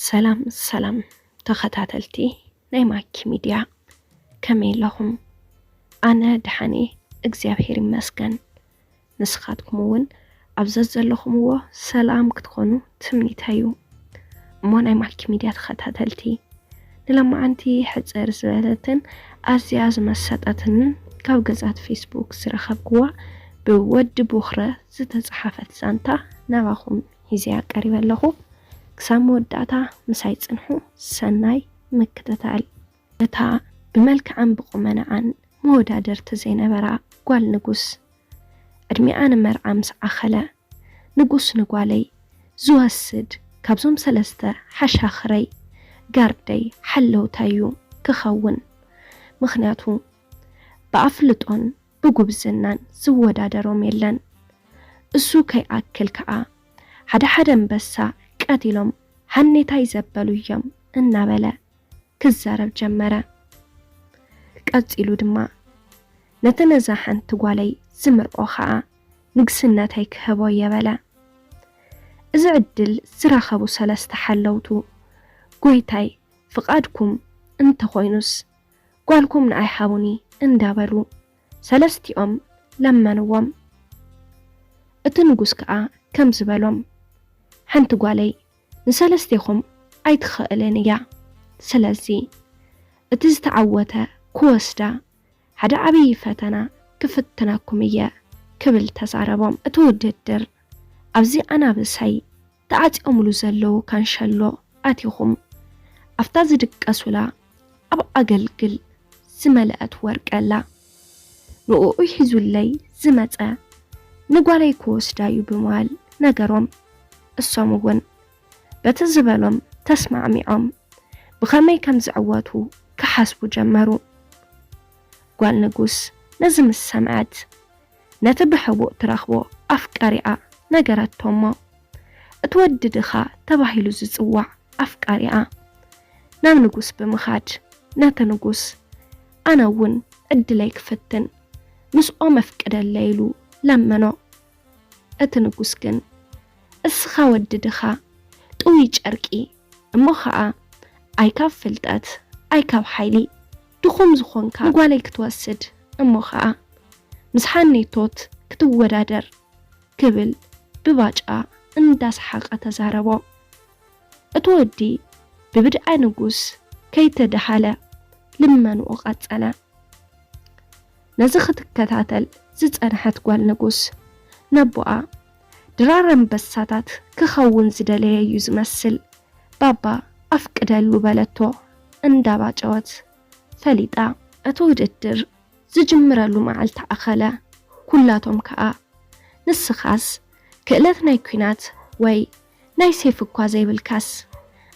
ሰላም ሰላም ተኸታተልቲ ናይ ማኪ ሚድያ፣ ከመይ ኣለኹም? ኣነ ደሓን እየ፣ እግዚኣብሔር ይመስገን። ንስኻትኩም እውን ኣብ ዘዘለኹምዎ ሰላም ክትኾኑ ትምኒተይ እዩ። እሞ ናይ ማኪ ሚድያ ተኸታተልቲ፣ ንለማዓንቲ ሕፅር ዝበለትን ኣዝያ ዝመሰጠትንን ካብ ገጻት ፌስቡክ ዝረኸብክዋ ብወዲ ቦኽረ ዝተጻሓፈት ዛንታ ናባኹም ሒዘያ ቀሪበ ኣለኹ። ክሳብ መወዳእታ ምሳይ ጽንሑ። ሰናይ ምክትታል። እታ ብመልክዓን ብቑመናኣን መወዳደርቲ ዘይነበራ ጓል ንጉስ፣ ዕድሚኣ ንመርዓ ምስ ኣኸለ፣ ንጉስ ንጓለይ ዝወስድ ካብዞም ሰለስተ ሓሻኽረይ ጋርደይ ሓለውታይ እዩ ክኸውን። ምኽንያቱ ብኣፍልጦን ብጉብዝናን ዝወዳደሮም የለን። እሱ ከይኣክል ከኣ ሓደ ሓደ ኣንበሳ ቀቲሎም ሃኔታይ ዘበሉ እዮም እናበለ ክዛረብ ጀመረ። ቀጺሉ ድማ፣ ነቲ ነዛ ሓንቲ ጓለይ ዝምርዖ ኸኣ ንግስነተይ ክህቦ እየ በለ። እዚ ዕድል ዝረኸቡ ሰለስተ ሓለውቱ፣ ጎይታይ፣ ፍቓድኩም እንተኾይኑስ ጓልኩም ንኣይ ሃቡኒ እንዳበሉ ሰለስቲኦም ለመንዎም። እቲ ንጉስ ከኣ ከምዚ በሎም፣ ሓንቲ ጓለይ ንሰለስቴኹም ኣይትኽእልን እያ። ስለዚ እቲ ዝተዓወተ ክወስዳ ሓደ ዓብዪ ፈተና ክፍትነኩም እየ ክብል ተዛረቦም። እቲ ውድድር ኣብዚ ኣናብሳይ ተዓፂኦምሉ ዘለዉ ካንሸሎ ኣቲኹም ኣብታ ዝድቀሱላ ኣብ ኣገልግል ዝመልአት ወርቂ ኣላ። ንእኡ ሒዙለይ ዝመጸ ንጓለይ ክወስዳ እዩ ብምባል ነገሮም። እሶም እውን በቲ ዝበሎም ተስማዕሚዖም ብኸመይ ከም ዝዕወቱ ክሓስቡ ጀመሩ። ጓል ንጉስ ነዚ ምስ ሰምዐት፣ ነቲ ብሕቡእ ትረኽቦ ኣፍቃሪኣ ነገረቶ እሞ፣ እቲ ወዲ ድኻ ተባሂሉ ዝጽዋዕ ኣፍቃሪኣ ናብ ንጉስ ብምኻድ፣ ነቲ ንጉስ፣ ኣነ እውን ዕድለይ ክፍትን፣ ምስኦም ኣፍቅደለይ ኢሉ ለመኖ። እቲ ንጉስ ግን፣ እስኻ ወዲ ድኻ፣ ጥውይ ጨርቂ፣ እሞ ኸኣ ኣይ ካብ ፍልጠት ኣይ ካብ ሓይሊ ድኹም ዝኾንካ ንጓለይ ክትወስድ፣ እሞ ኸኣ ምስ ሓኔቶት ክትወዳደር ክብል ብባጫ እንዳሰሓቐ ተዛረቦ። እቲ ወዲ ብብድዐ ንጉስ ከይተደሃለ ልመንኡ ቀጸለ። ነዚ ክትከታተል ዝጸንሐት ጓል ንጉስ፣ ነቦኣ ድራር ኣንበሳታት ክኸውን ዝደለየ እዩ ዝመስል። ባባ ኣፍቅደሉ በለቶ እንዳባጨወት ፈሊጣ። እቲ ውድድር ዝጅምረሉ መዓልቲ ኣኸለ። ኩላቶም ከኣ፣ ንስኻስ ክእለት ናይ ኲናት ወይ ናይ ሴፍ እኳ ዘይብልካስ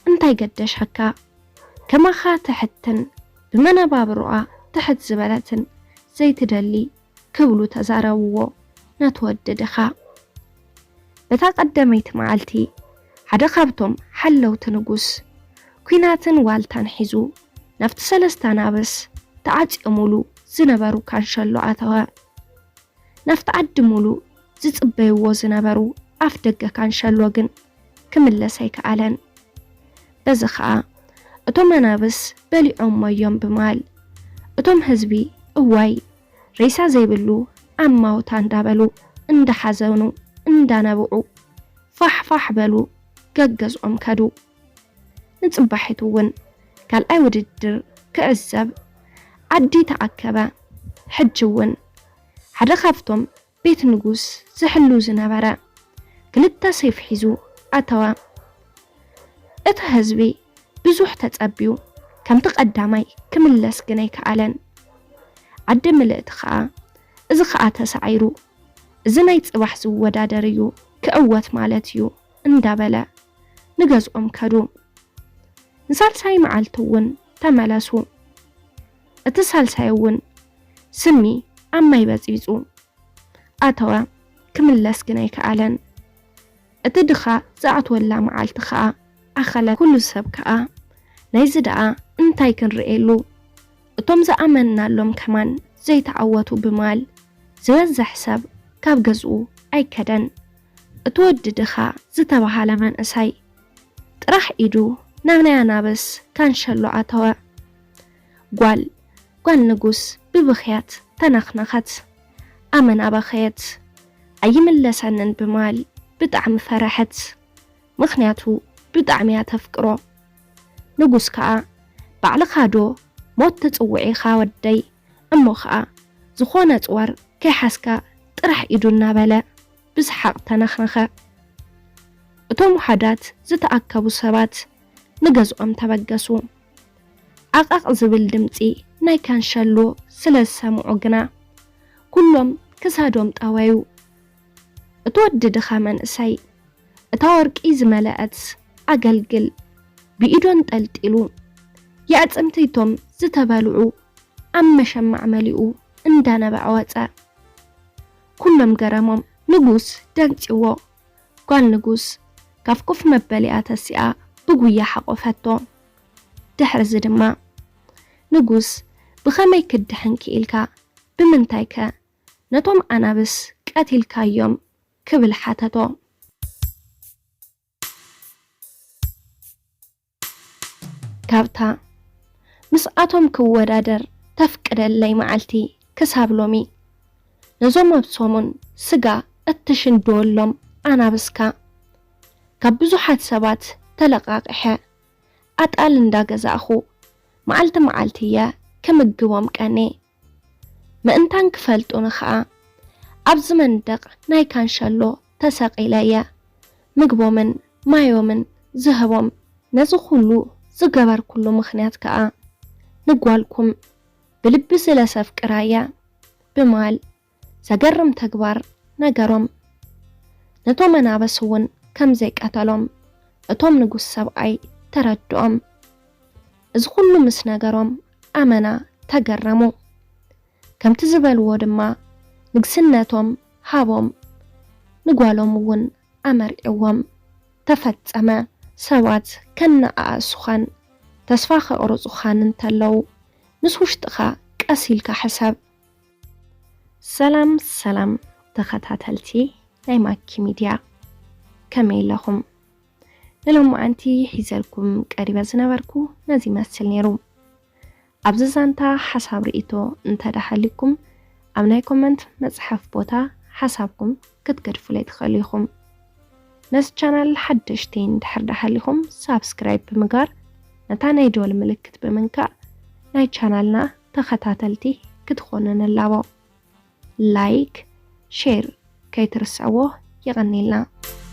እንታይ ገደሸካ? ከማኻ ትሕትን ብመነባብሮኣ ትሕት ዝበለትን ዘይትደሊ ክብሉ ተዛረብዎ ነቲ ወዲ ድኻ። በታ ቀደመይቲ መዓልቲ ሓደ ካብቶም ሓለውቲ ንጉስ ኲናትን ዋልታን ሒዙ ናብቲ ሰለስተ ኣናብስ ተዓጽዮምሉ ዝነበሩ ካንሸሎ ኣተወ። ናብቲ ዓዲ ሙሉእ ዝጽበይዎ ዝነበሩ ኣፍ ደገ ካንሸሎ ግን ክምለስ ኣይከኣለን። በዚ ኸኣ እቶም ኣናብስ በሊዖሞ እዮም ብምባል እቶም ህዝቢ እዋይ ሬሳ ዘይብሉ ኣማውታ እንዳበሉ እንዳሓዘኑ እንዳነብዑ ፋሕ ፋሕ በሉ ገገዝኦም ከዱ። ንጽባሒቱ እውን ካልኣይ ውድድር ክዕዘብ ዓዲ ተኣከበ። ሕጂ እውን ሓደ ካብቶም ቤት ንጉስ ዝሕሉ ዝነበረ ክልተ ሴፍ ሒዙ ኣተወ። እቲ ህዝቢ ብዙሕ ተጸብዩ ከምቲ ቀዳማይ ክምለስ ግን ኣይከኣለን። ዓዲ ምልእቲ ኸኣ እዚ ኸኣ ተሳዒሩ፣ እዚ ናይ ጽባሕ ዝወዳደር እዩ ክዕወት ማለት እዩ እንዳበለ ንገዝኦም ከዱ። ንሳልሳይ መዓልቲ እውን ተመለሱ። እቲ ሳልሳይ እውን ስሚ ኣብ ማይ በጺጹ ኣተወ፣ ክምለስ ግን ኣይከኣለን። እቲ ድኻ ዝኣትወላ መዓልቲ ኸኣ ኣኸለ። ኩሉ ሰብ ከኣ ናይዚ ደኣ እንታይ ክንርእየሉ? እቶም ዝኣመንናሎም ከማን ዘይተዓወቱ ብምባል ዝበዝሕ ሰብ ካብ ገዝኡ ኣይከደን። እቲ ወዲ ድኻ ዝተባሃለ መንእሰይ ጥራሕ ኢዱ ናብ ናይ ኣናብስ ካንሸሎ ኣተወ። ጓል ጓል ንጉስ ብብኽያት ተነኽነኸት። ኣመና በኸየት። ኣይምለሰንን ብማል ብጣዕሚ ፈረሐት። ምኽንያቱ ብጣዕሚ እያ ተፍቅሮ። ንጉስ ከኣ ባዕልኻ ዶ ሞት ትጽውዕ ኢኻ ወደይ፣ እሞ ኸኣ ዝኾነ ጽዋር ከይሓዝካ ጥራሕ ኢዱ እናበለ ብሰሓቕ ተነኽነኸ። እቶም ውሓዳት ዝተኣከቡ ሰባት ንገዝኦም ተበገሱ። ዓቓቕ ዝብል ድምጺ ናይ ካንሸሎ ስለ ዝሰምዑ ግና ኩሎም ክሳዶም ጠወዩ። እቲ ወዲ ድኻ መንእሰይ እታ ወርቂ ዝመለአት ኣገልግል ብኢዱ ኣንጠልጢሉ የዕጽምቲቶም ዝተበልዑ ኣብ መሸማዕ መሊኡ እንዳነበዐ ወጸ። ኩሎም ገረሞም። ንጉስ ደንጺዎ። ጓል ንጉስ ካብ ኮፍ መበሊኣ ተሲኣ ብጉያ ሓቆፈቶ። ድሕርዚ ድማ ንጉስ ብኸመይ ክድሕን ክኢልካ? ብምንታይከ ነቶም ኣናብስ ቀቲልካዮም? ክብል ሓተቶ። ካብታ ምስኣቶም ክወዳደር ተፍቅደለይ መዓልቲ ክሳብ ሎሚ ነዞም ኣብ ሰሙን ስጋ እትሽንድወሎም ኣናብስካ ካብ ብዙሓት ሰባት ተለቓቒሐ ኣጣል እንዳገዛእኹ መዓልቲ መዓልቲ እየ ክምግቦም ቀኔ። ምእንታን ክፈልጡኒ ኸኣ ኣብዚ መንደቕ ናይ ካንሸሎ ተሰቒለ እየ ምግቦምን ማዮምን ዝህቦም። ነዚ ኩሉ ዝገበርኩሉ ምኽንያት ከኣ ንጓልኩም ብልቢ ስለ ዘፍቅራ እየ ብማል ዘገርም ተግባር ነገሮም። ነቶም ኣናብስ እውን ከም ዘይቀተሎም እቶም ንጉስ ሰብኣይ ተረድኦም። እዚ ኩሉ ምስ ነገሮም ኣመና ተገረሙ። ከምቲ ዝበልዎ ድማ ንግስነቶም ሃቦም። ንጓሎም እውን ኣመርዕዎም። ተፈጸመ። ሰባት ከነኣእሱኻን ተስፋ ከቕርጹኻን እንተለዉ ምስ ውሽጥኻ ቀስ ኢልካ ሕሰብ። ሰላም ሰላም ተኸታተልቲ ናይ ማኪ ሚድያ፣ ከመይ ኣለኹም? ንሎማዓንቲ ሒዘልኩም ቀሪበ ዝነበርኩ ነዚ ይመስል ነይሩ። ኣብዚ ዛንታ ሓሳብ ርእይቶ እንተደሃልኩም ኣብ ናይ ኮመንት መጽሓፍ ቦታ ሓሳብኩም ክትገድፉለይ ትኽእሉ ኢኹም። ነዚ ቻናል ሓደሽቲ እንድሕር ደሃሊኹም ሳብስክራይብ ብምግባር ነታ ናይ ደወል ምልክት ብምንካእ ናይ ቻናልና ተኸታተልቲ ክትኾኑ ንላቦ። ላይክ፣ ሼር ከይትርስዕዎ። የቐንየልና።